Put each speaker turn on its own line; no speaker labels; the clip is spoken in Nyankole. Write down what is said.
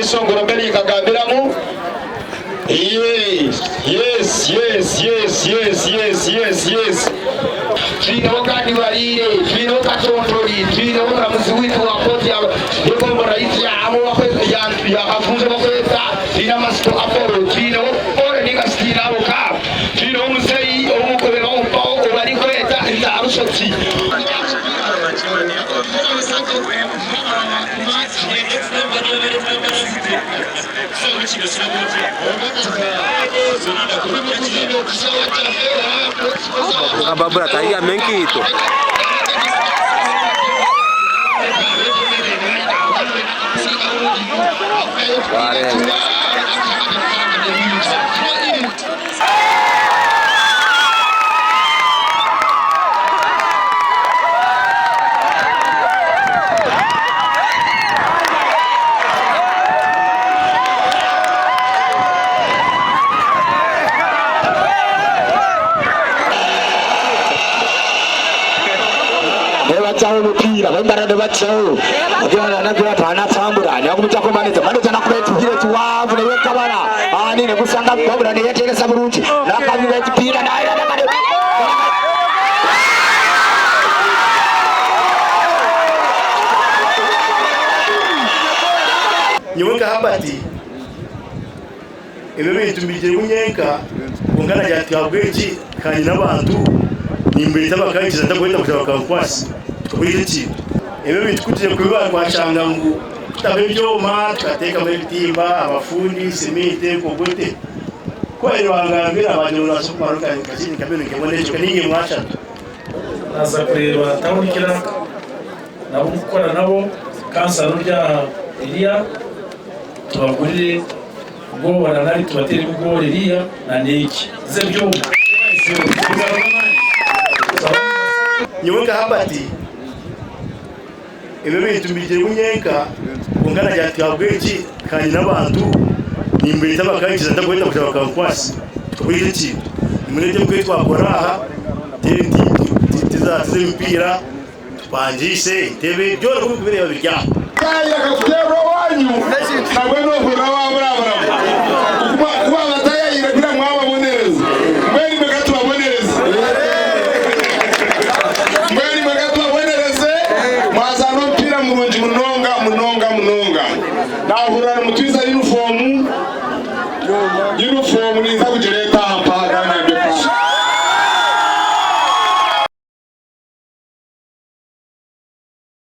Akeeshongoro mbe ninkagambiramu. Yes, yes, yes, yes, yes, yes, yes, yes. Twineho kandi Bariire, twineho Katontori, twineho omuramuzi waitu wa kooti y'egombolola yaitu ya ya Kafunzo bakweta, twine Amasiko Apollo, twineho Paul ninga shi twine abo ka, twineho omuzeeyi ou bamumpaho ou barikweta Ntarushoti.
Ababura tayihamu enkaito. Wareeba.
Nebatsaho omupiira bamara nibatsaho natambura nibakumutako manager manager nakuba ekipiira ekiwanvu neyekabara ani negusanga wabura neyetereza burungi nakabira ekipiira
Nyowe nka Herbert ebi ebintu mbigiremu nyenka kwonka nagira nti ahabw'enki ka nyine abantu nimbeeta bakankiza ntakwenda kugira bakankwasa tukakora ekyo ekintu. Ebi ebintu ku turi kubiba twashanga ngu kutamu ebyoma tukateekamu ebitimba, abafundi, siminti, kogote. Ku baabaire bangambira baagira ngu noobaasa kumara nka milioni nka emwe n'ekicweka nainga emwe ashatu.
Naaza kureeba Town Clerk n'ab'okukora nabo, kansara ori aha Eliya tubagurire goora nari tubateeremu goora eriya na n'egi z'ebyoma.
Nyowe nka Herbert ebi ebintu mbigiremu nyenka kwonka nagira nti ahabw'enki ka nyine abantu nimbeeta bakankiza ntakwenda kugira bakankwasa tukakora ekyo ekintu. Nimurebe ebyo ebi twakora aha tenti tiz'emipiira Tupangiise entebe, byona oku orikubireeba biri aha.
Kaayi akakuteerera owaanyu, nabwo noohurira waaburaburamu. Ku baabataayaayire kuri mwababonereza. Mbwenu imwe ka tubabonereze. Mbwenu imwe ka tubabonereze, mwazaana omupiira murungi munonga munonga munonga. Naahurira nimutwiza yunifoomu, yunifoomu ninza kugireeba.